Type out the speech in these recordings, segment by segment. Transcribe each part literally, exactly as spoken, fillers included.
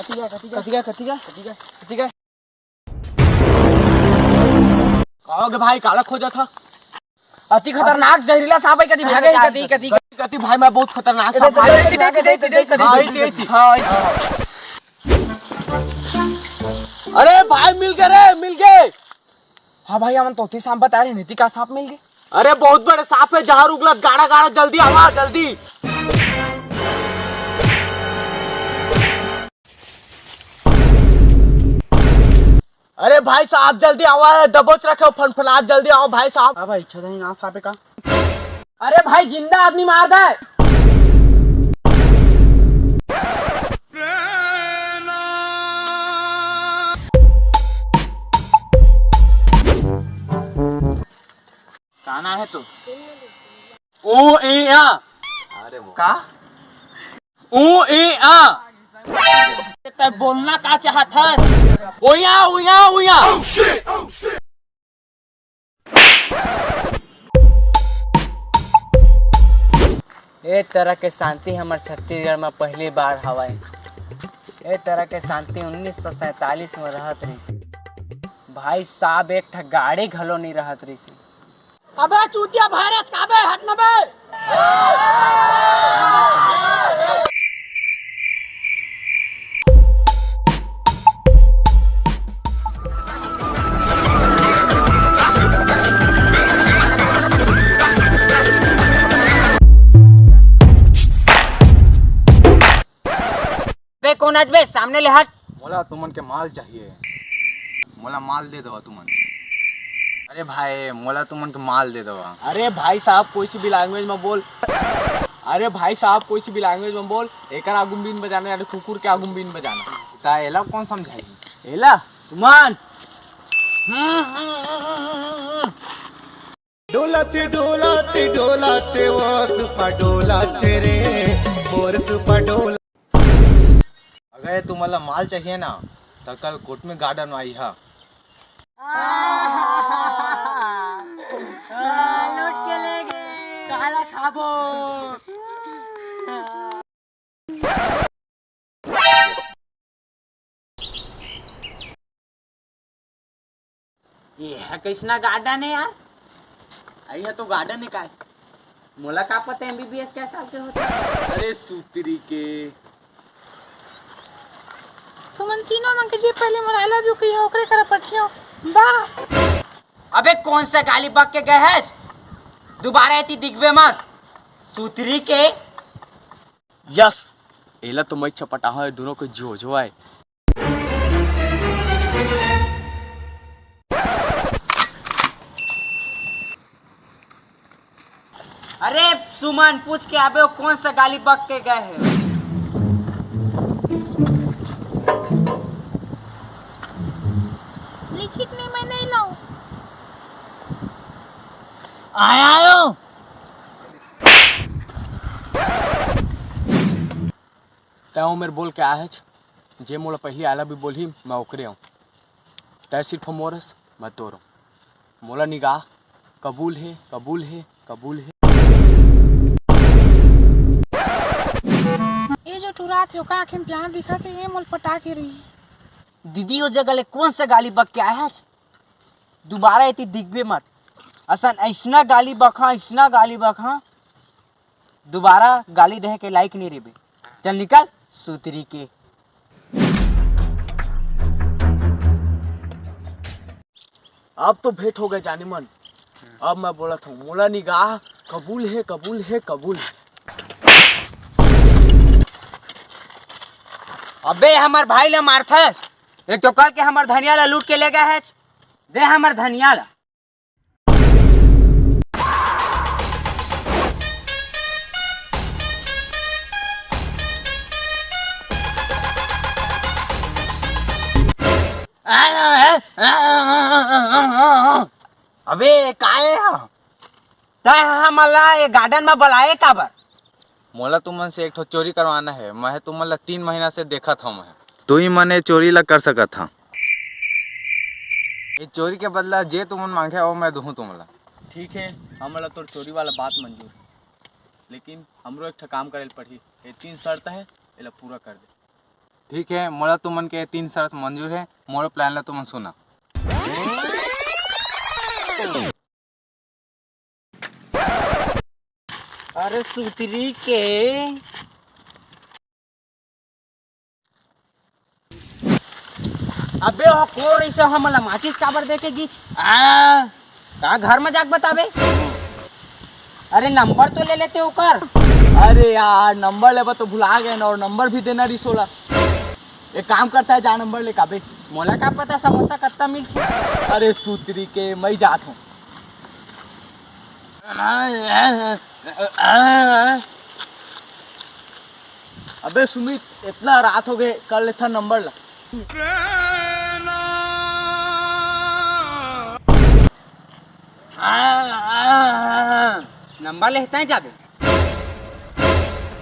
कतिका, कतिका, कतिका। का होगे भाई, काला खोजत हा? अति खतरनाक जहरीला सांप हे, कति भागे, कति, कति, कति। कति भाई, मैं बहुत खतरनाक सांप हे। हाँ, इति, इति। हाँ, इति। अरे भाई, मिल गे रे, मिल गे। हाँ भाई, हमन तोती सांप बता रहे, नीति का सांप मिल गे। अरे बहुत बड़े सांप हे, जहर उगलत, गाड़ा गाड़ा, जल्दी आवा, जल्दी। अरे भाई साहब, जल्दी आवा, दबोच रखे हो फनफनात, जल्दी आओ भाई साहब। हाँ भाई, छदही ना सांप हे का? अरे भाई, जिंदा आदमी मार दे। का नाम हे तो? ओ ए आ। अरे वो। का? ओ ए आ। ते बोलना का चाहत हे? ओया, ओया, ओया। ए तरह के शांति हमर छत्तीसगढ़ म पहली बार हवय। ए तरह के शांति उन्नीस सौ सैंतालीस म रहत रहिस। भाई साहब, एक ठा गाड़ी घलो नइ रहत रहिस। अबे चूतिया virus का बे, हट न बे। बे कोन अच बे, सामने ले हट। मोला तुमन के माल चाहिए, मोला माल दे दवा तुमन। अरे भाई, मोला तुमन के माल दे दवा। अरे भाई साहब, कोई सी भी language में बोल। अरे भाई साहब, कोई सी भी language में बोल। एकर आगू में बीन बजाना या तो कुकुर के आगू में बीन बजाना। ता एला कोन समझाही? एला तुमन। डोलत डोलत डोलत वो सुपा डोलत रे, मोर सुपा डोलत। अगर ये तुमन ला माल चाहिए ना, तो कल कोटमी garden में आई हा। लूट के ले गे। काला खाबो। ये ह कइसना garden हे यार? अई ह तो garden हे काय? मोला का पता एमबीबीएस कै साल के होथे? अरे सुतरी के। तुमन तीनों मन के जे पहले मोला I love you कहिया ओकरे करा पठियो। बा। अबे कौन सा गाली बक के गए हस? दोबारा एती दिखबे मत। सुतरी के। यस, एला तो मैं छपटाहूं, ये दोनों के जो जो आए। अरे सुमन, पूछ के आबे वो कौन सा गाली बक के गए हे? लिखित नहीं, मैं नहीं लाऊं। आया हूं। तैं ओ मेर बोल के आए हच, जे मोला पहिली I love you बोलही, मैं ओकरे आऊं। तैं सिर्फ मोर हस, मैं तोर आऊं। मोला निगाह कबूल हे, कबूल हे, कबूल हे। ये जो टुरात हे, ओकर आँखी में प्यार दिखत हे, ये मोला पटा के रही। दीदी, ओ जगह ले कौन सा गाली बक के आए हच? दोबारा एती दिखबे मत। असन अइसना गाली बकहा, अइसना गाली बकहा, दोबारा गाली देहे के लायक नहीं रहिबे। चल निकल, सुतरी के। अब तो भेंट हो गए जानी मन। अब मैं बोलत हूँ, मोला निगाह कबूल हे, कबूल हे, कबूल हे। अबे हमर भाई ला मारथस, एक तो कल के हमर धनिया ला लूट के ले गए हच। दे हमर धनिया ला। अबे, काहे ह? तैं हमन ला ये garden म बलाए काबर? मोला तुमन से एक ठो चोरी करवाना हे। मैं तुमन ला तीन महीना से देखत हंव। मैं तुही मन ए चोरी ला कर सकत हा। ये चोरी के बदला जे तुमन मांगे, वो मैं दूहूं तुमन ला। ठीक हे, हमन ला तोर चोरी वाला बात मंजूर हे, लेकिन हमरो एक ठो काम करे ल पड़ही। ये तीन शर्त हे, एला पूरा कर दे। ठीक है, मोला तुमन के तीन शर्त मंजूर है, मोर plan ला तुमन सुना। अरे सुतरी के। अबे ओ कोन रहिस, हमन ला माचिस काबर दे के गिस? आ, का घर में जाके बताबे? अरे नंबर तो ले लेते ओकर। अरे यार, नंबर लेबा तो भुला गए ना, और नंबर भी देना रहिस ओला। एक काम करता है, जा नंबर ले काबे। मोला का पता समोसा कत्ता मिलथे? अरे सुतरी के, मैं जात हूँ। अबे सुमित, इतना रात हो गए, कर लेथा नंबर ला। नंबर लेहता है जाबे।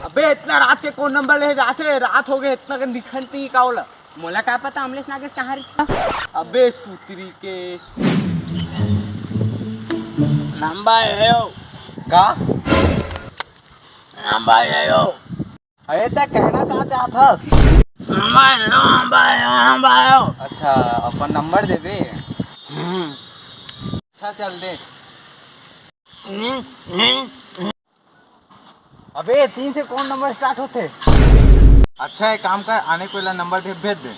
अबे इतना रात के कौन नंबर ले जाथे? रात हो गए, इतना के दिखन ती का होला? मोला का पता अमलेश नागेश कहाँ रही। अबे सुतरी के। नंबर है यो। का? नंबर है यो। अरे, तै कहना का चाहत हस? नंबर है यो, नंबर है यो, नंबर है यो। अच्छा, अपन नंबर देबे? हम्म। अच्छा, चल दे। हम्म, हम्म। अबे, तीन से कौन नंबर start होथे? अच्छा, एक काम कर, आने कोई ला नंबर दे, भेज दे।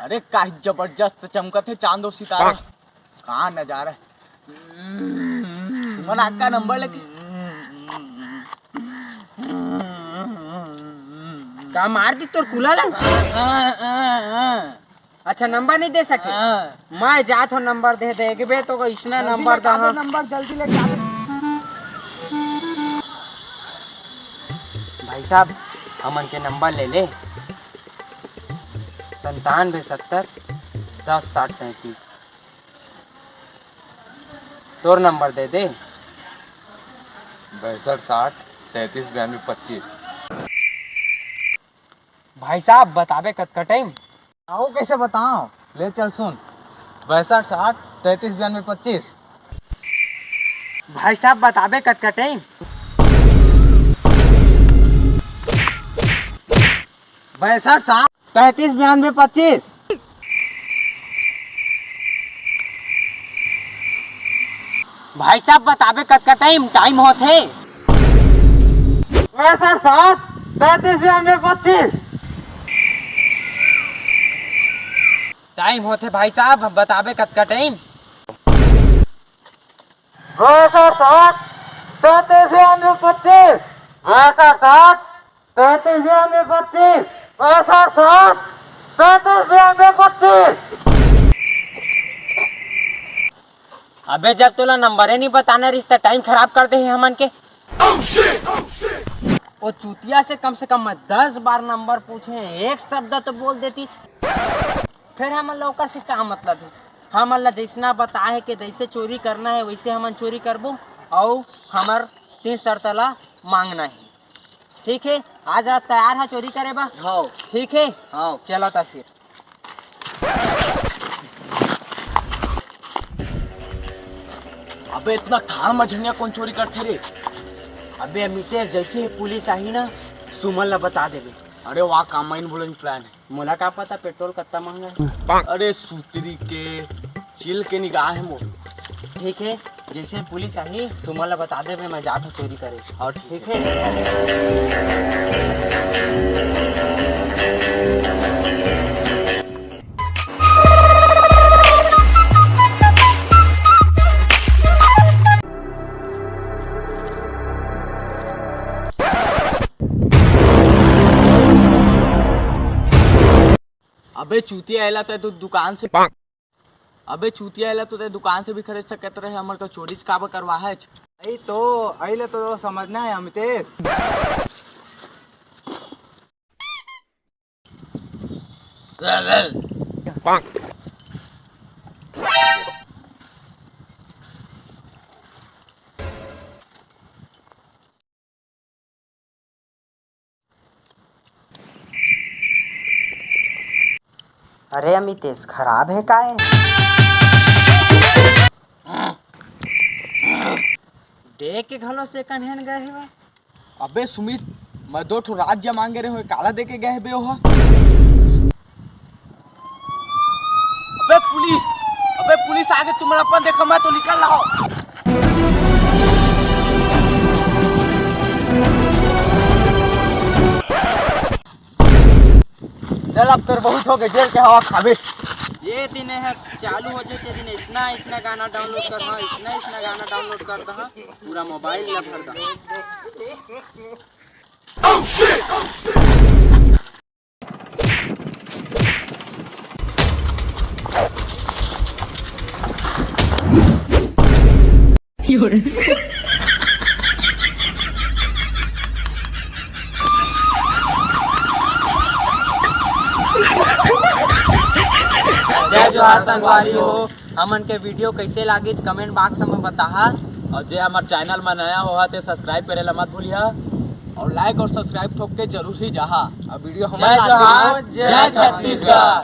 अरे, का जबरदस्त चमकत हे चांद और सितारा। का नजारा हे। सुमन, आपका नंबर लेके। का मार दी तोर कुला ला? अच्छा, नंबर नहीं दे सके? हाँ। मैं जात हूँ नंबर दे, देखबे तो इसना नंबर दा। नंबर जल्दी ले, चालू। भाई साहब, हमन के नंबर ले ले, संतानवे सत्तर दस साठ तैंतीस। तोर नंबर दे दे। बासठ साठ तैंतीस बयानवे पच्चीस। भाई साहब, बताबे कतका टाइम? आओ, कैसे बताओ? ले चल सुन, बासठ साठ तैंतीस बयानवे पच्चीस। भाई साहब, बताबे कतका टाइम? बासठ साठ तैंतीस बयानवे पच्चीस। भाई साहब, बताबे कतका टाइम, टाइम होथे? बासठ साठ तैंतीस बयानवे पच्चीस। टाइम होथे भाई साहब, बताबे कतका टाइम? बासठ साठ तैंतीस बयानवे पच्चीस। बासठ साठ तैंतीस बयानवे पच्चीस। बासठ साठ तैंतीस बयानवे पच्चीस। अबे, जब तोला नंबरे नहीं बताना रहिस त टाइम खराब कर दे हे हमन के। ओ चूतिया से कम से कम मैं दस बार नंबर पूछे, एक शब्द तो बोल देतिस। फिर हमन ला ओकर से का मतलब हे? हमन ला जैसना बताए हे कि जैसे चोरी करना हे वैसे हमन चोरी करबो, अउ हमर तीन शर्त ला मांगना हे। ठीक हे, आज रात तैयार हा चोरी करे बा? हाँ। ठीक हे? हाँ। चला ता फिर। अबे, इतना ठाड़ मझनिया कौन चोरी करथे रे? अबे अमितेश, जैसे ही पुलिस आही ना, सुमन ला बता देबे। अरे वाह, का mind blowing plan हे। मोला का पता पेट्रोल कत्ता महंगा हे। अरे सुतरी के, चिल के निगाह हे मोर। ठीक हे, जैसे पुलिस आही, सुमन ला बता देबे, मैं जात हूँ चोरी करे। हाँ, ठीक हे। अबे चूतिया, एला तै तो दुकान से, अबे चूतिया, एला तो तै दुकान से भी खरीद सकत रहे, हमर का चोरी काबर करवाहच? अई तो, अई ले तो समझना हे अमितेश। अरे अमितेश, खराब हे काय? देख के घलो second hand गए हे बा। अबे सुमित, मैं दो ठो राज्य मांगे रहे हो, काला दे के गए बे ओहा? अबे पुलिस, अबे पुलिस आगे, तुमन अपन देखा, मैं तो निकल रहा हूँ। चल, अब तोर बहुत हो गए, जेल के हवा खाबे। जे दिन है चालू हो जाए, ते दिन इतना इतना गाना डाउनलोड कर दहा, इतना इतना गाना डाउनलोड कर दहा, पूरा मोबाइल ला भर दहा। जय जोहार संगवारी हो, हमन के वीडियो कैसे लागिस कमेंट बॉक्स में बताहा। और जे हमर चैनल में नया होहा ते सब्सक्राइब करे ला मत भूलिहा, और लाइक और सब्सक्राइब ठोक के जरूर ही जाहा। अब वीडियो हमर जय जोहार, जय छत्तीसगढ़।